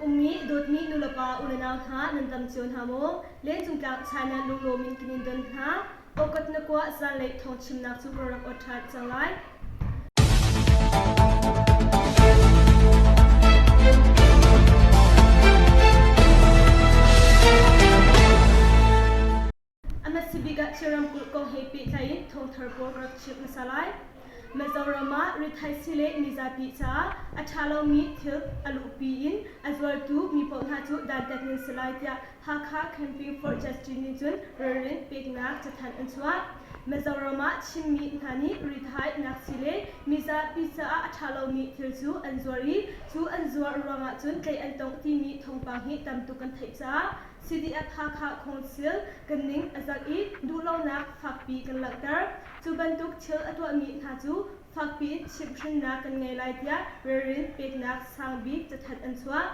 kip ummi dawtmi nulepa unau hna nan dam cio hna maw? Lencung tlang China lunglawm in kan in don hna. Awkat na kua zanlei thawngchimnak cu ka rak awt ṭhan cang lai. A hmasabik ah Chin ramkulh kong he pehtlai in thawngthar pawl ka rak chimh hmasa lai. Mizoram ah rithaisii le mizapi caah a ṭha lomi thil a luhpi in a zuartu mi paoh hna cu dantat nan si lai tiah Hakha Camping for Justice nih cun ralrin peknak cathanh an chuah. Mizoram ah Chinmi hna nih rithai sii le mizapi caah a ṭha lomi thil cu an zuar i cu an zuar ruangah cun tlaih an tong timi thawngpang hi tam tuk kan theih caah CDF Hakha Council kan ning a zak i duhlonak fakpi kan langhter. Cu bantuk thil a tuahmi hna cu fakpi in chimhhrinnak kan ngei lai tiah ralrin peknak sang bik cathanh an chuah.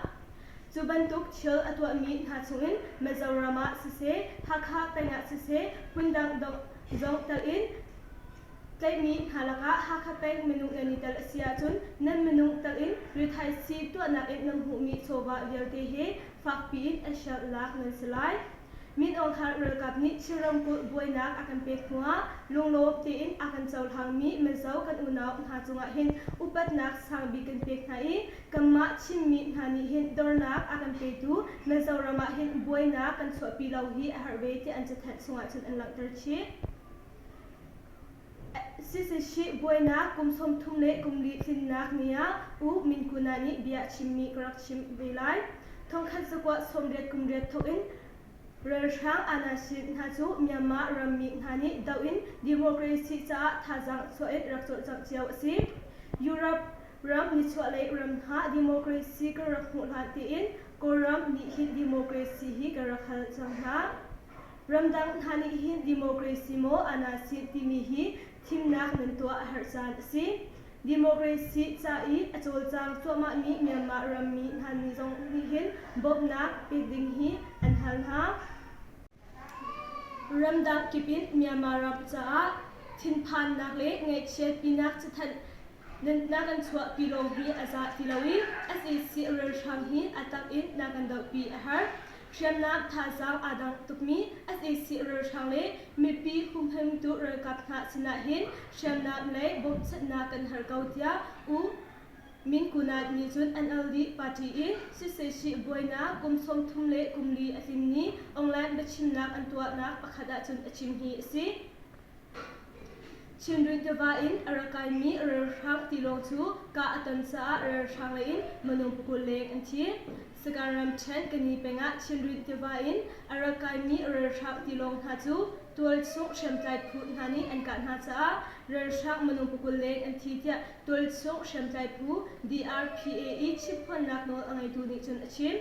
Cu bantuk thil a tuahmi hna chungin Mizoram ah siseh, Hakha peng ah siseh, hmundang zong tel in Tlaihmi hna lakah Hakha peng minung nan i tel a si ahcun nan minung tel in rithaisii tuahnak in nan hmuhmi chawva vialte he fakpi in an hrelh nan si lai. Min Aung Hlaing ralkap nih Chin ramkulh buainak a kan pek hnuah lunglawm tein a kan cohlangmi Mizo kan unau hna cungah hin upatnak sangbik kan pek hna i kanmah Chinmi hna nih hin dornak a kan petu Mizoram ah hin buainak kan chuahpi lo hi a herh ve tiah an cathanh chungah cun an langhter chih. Sisishih buainak kum 30 le kum li tlinnak ni ah U Min Kuna nih bia a chimmi ka rak chim ve lai. Thongkhat zakua 80 kum riat thawk in ralhrang anasin hna cu Myanmar rammi hna nih doh in democracy caah thazaang chuah in rak cawlcangh cio a si. Europe ram nichuahlei ram hna democracy kan rak hmuh hlan tein Kawlram nih hin democracy hi kan rak hal cang hna. Ramdang hna nih hin democracy maw anasin timi hi thimnak nan tuah a herh caan a si. Democracy ca i a cawlcang cuahmahmi Myanmar rammi hna nih zong nih hin bawmhnak pek ding hi an hal hna. Ramdang kip in Myanmar ram caah thinphannak le ngaihchiatpinak cathanh na kan chuahpi lawng hi a za ti lo i sac ralhrang hi a tak in na kan dohpi a herh. Hriamnam thazaang aa dang tukmi sac ralhrang le mipi humhimtu ralkap hna sinah hin hriamnam lei bawmhchanhnak kan har ko tiah U Min Kunat nih cun NLD party in sisehsih buainak kum 30 le kum li a tlin ni online biachimnak an tuahnak pakhat ahcun a chim hi a si. Chindwin tiva in a rak kaimi ralhrang tilawng cu kah a ton caah ralhrang lei in minung pakul leng an thi. Sagaing ramṭhen Kani peng ah Chindwin tiva in a rak kaimi ralhrang tilawng hna cu tualchung hriamtlai phu hna nih an kah hna caah ralhrang minung pakul leng an thi tiah tualchung hriamtlai phu DRPA i chimphuannak nawl a ngeitu nih cun a chim.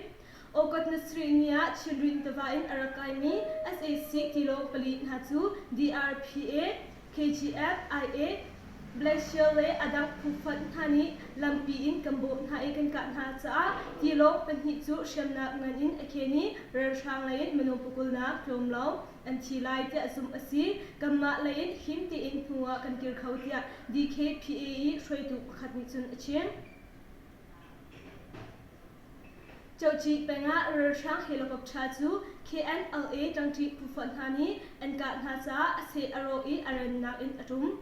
August ni sarih ni ah Chindwin tiva in a rak kaimi sac tilawng pali hna cu DRPA, KGF, IA, Black Shield le a dang phu fonh hna nih lampi in kan bawh hna i kan kah hna caah tilawng pahnih cu hriamnam ngan in a khen i ralhrang lei in minung pakulnak tlawm lo an thi lai tiah zumh a si. Kanmah lei in him tein hnu ah kan kir kho tiah DKPA i hruaitu pakhat nih cun a chim. Coci peng ah ralhrang helicopter cu KNLA ṭangṭi phufonh hna nih an kah hna caah a seh a rawh i a rannak in a ṭum.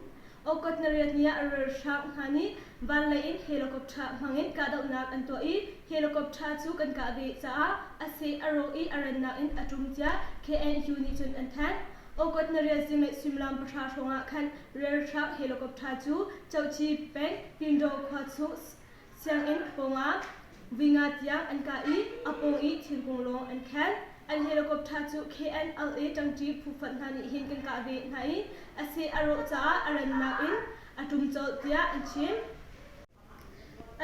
August ni riat ni ah ralhrang hna nih vanlei in helicopter hmangin kahdohnak an tuah i helicopter cu kan kah ve caah a seh a rawh i a rannak in a ṭum tiah KNU nih cun an thanh. August ni riat zinglei suimilam pahra hrawng ah khan ralhrang helicopter cu Coci peng Pindaw khua chung Sianginn pawngah vui nga tiang an kah i a pawng i thingkung lawng an khen. An helicopter cu KNLA ṭangṭi phu fonh hna nih hin kan kah ve hna i a seh a rawh caah a rannak in a ṭum colh tiah an chim.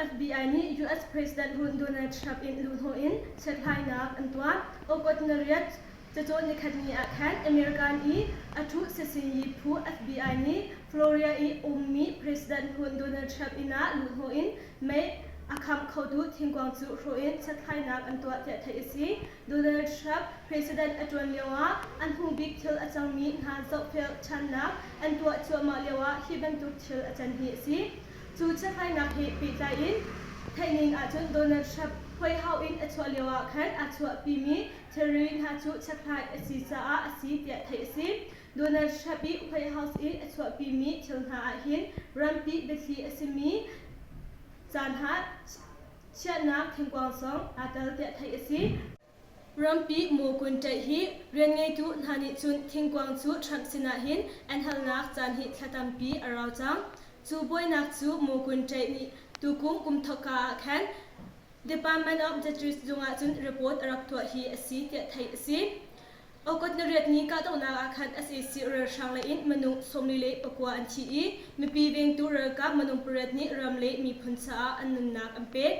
FBI nih US President hun Donald Trump in luhhnawh in hlathlainak an tuah. August ni riat cacawn nikhat ni ah khan American i a ṭhu siasinyi phu FBI nih Florida i ummi President hun Donald Trump inn ah luhhnawh in mei a khamh khotu thingkuang cu hrawh in hlathlainak an tuah tiah theih a si. Donald Trump president a ṭuan lioah a hnu bik thil a cangmi hna zohfel ṭhannak an tuah cuahmah lioah hi bantuk thil a can hi a si. Cu hlathlainak he pehtlai in theihning ahcun Donald Trump. Huaihau in a chuah lioah khan aa chuahpimi thilri hna cu chekhlai a si caah a si tiah theih a si. Donald Trump i White House in a chuahpimi thil hna ahhin rampi biathli a simi caan ha chiahnak thingkuang zong aa tel tiah theih a si. Rampi mawkun ṭaih hi rianngeitu hna nih cun thingkuang cu Trump sinah hin an halnak caan hi thla tampi a rau cang. Cu buainak cu mawkun ṭaih nih tukum kum thawkka ah khan Department of Justice zung ah cun report a rak tuah hi a si tiah theih a si. August ni riat ni kahdohnak ah khan sac ralhrang lei in minung 49 an thi i mipi vengtu ralkap minung pariat nih ram le miphun caah an nunnak an pek.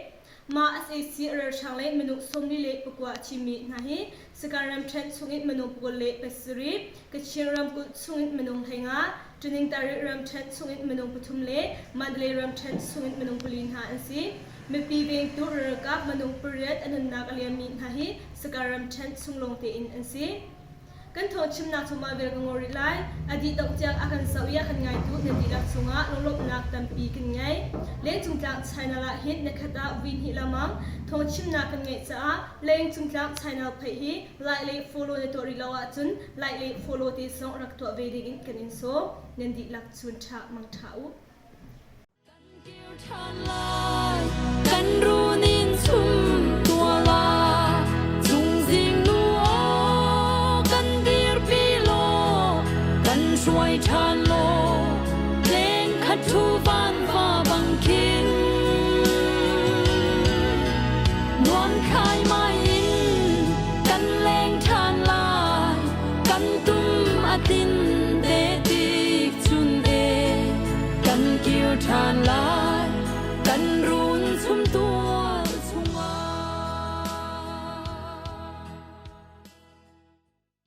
Mah sac ralhrang lei minung 49 a thimi hna hi Sagaing ramṭhen chungin minung 27, Kachin ramkulh chungin minung 15, Taningtari ramṭhen chungin minung pathum le Mandalay ramṭhen chungin minung pali hna an si. Mipi vengtu ralkap minung pariat a nunnak a liammi hna hi Sagaing ramṭhen chung lawng tein an si. Kan thawngchimnak cu mah vial ka ngol rih lai. A dih dongh tiang a kan zoh i a kan ngaitu nan dihlak cungah lunglawmhnak tampi kan ngei. Lengcungtlang channel ah hin nikhat ah vui hnih lengmang thawngchimnak kan ngeih caah Lengcungtlang channel pheih hi like le follow na tuah rih lo ahcun like le follow te zong rak tuah ve dingin kan in sawm. Nan dihlak chun ṭha mang ṭha u. Kan runin chum tua la Chungzing nu aw kan dirpi law kan hruai ṭhan law Leng khat thu van.